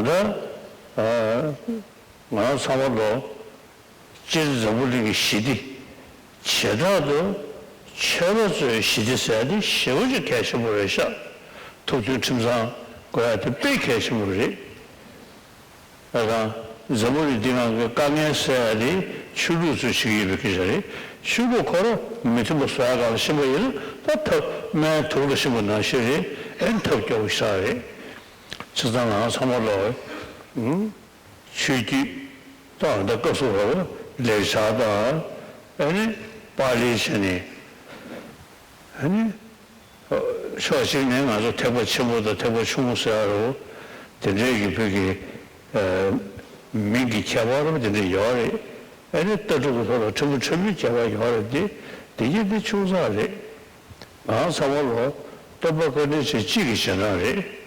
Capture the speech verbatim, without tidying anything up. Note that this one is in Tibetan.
ད་ལྟ་ང་རང་ཚང་མ་ལོ། སྤྱིར་འཛམ་བུ་གླིང་གི་ཞི་བདེ། བྱེ་བྲག་ཏུ་ཆོས་པ་ཚོའི་ཞི་བདེ་ཟེར་ཡ་དེ་ཞེ་པོ་ཅིག་གལ་ཆེན་པོ་རེད་ཤག་ཐུགས་མཐུན་ཁྲིམས་གཙང་དགོས་ཡ་དེ་དཔེ་གལ་ཆེན་པོ་རེད། ད་ང་རང་འཛམ་བུ་གླིང་འདི་སྒང་གི་དཀའ་ངལ་སེལ་ཡ་དེ་ཆོས་ལུགས་ཚོས་བྱེད་ཀྱི་ཡོད་པའི་སྐད་ཆ་རེད། ཆོས་ལུགས་ཁོ་རང་མི་མཐུན་པ་བཟོ་ཡ་སྒང་ལ་ཕྱིན་པ་ཡིན་ན་ད་ཐབས་སྨན་དུག་ལ་ཕྱིན་པ་ནང་བཞིན་རེད། ཨེ་ཐབས་སྐྱོ་པོ་ཞིག་རེད། བྱས་ཙང་ང་རང་ཚང་མ་ལོ། ཆོས་བརྒྱུད་དང་ད་སྐབས་སུ་བབ་པ་ལེགས་སྦྱར་དང་། ཨ་ནི་པཱ་ལིའི་ཆ་ནས། ཨ་ནི་ཕྱོགས་གཅིག་ནས་ང་ཚོ་ཐེག་པ་ཆེན་པོ་དང་ཐེག་པ་ཆུང་ངུ་ཟེར་ཡ་རོ། དེ་འདྲའི་གི་བོད་ཀྱི་མིང་གི་ཁྱད་པར་དེ་འདྲ་ཡོད་རེད། ཨ་ནི་ལྟ་གྲུབ་ཀྱི་ཐོག་ལ་ཕྲན་བུ་ཕྲན་བུའི་ཁྱད་པར་ཡོད་རེད་དེ། དེ་གྱད་དེ་ཆུང་ཙག་རེད། ང་ཚང་མ་ལོ་སྟོན་པ་དཀའ་འགྲེལ་ཆེན་གཅིག་གི་རྗེས་འབྲང་རེད།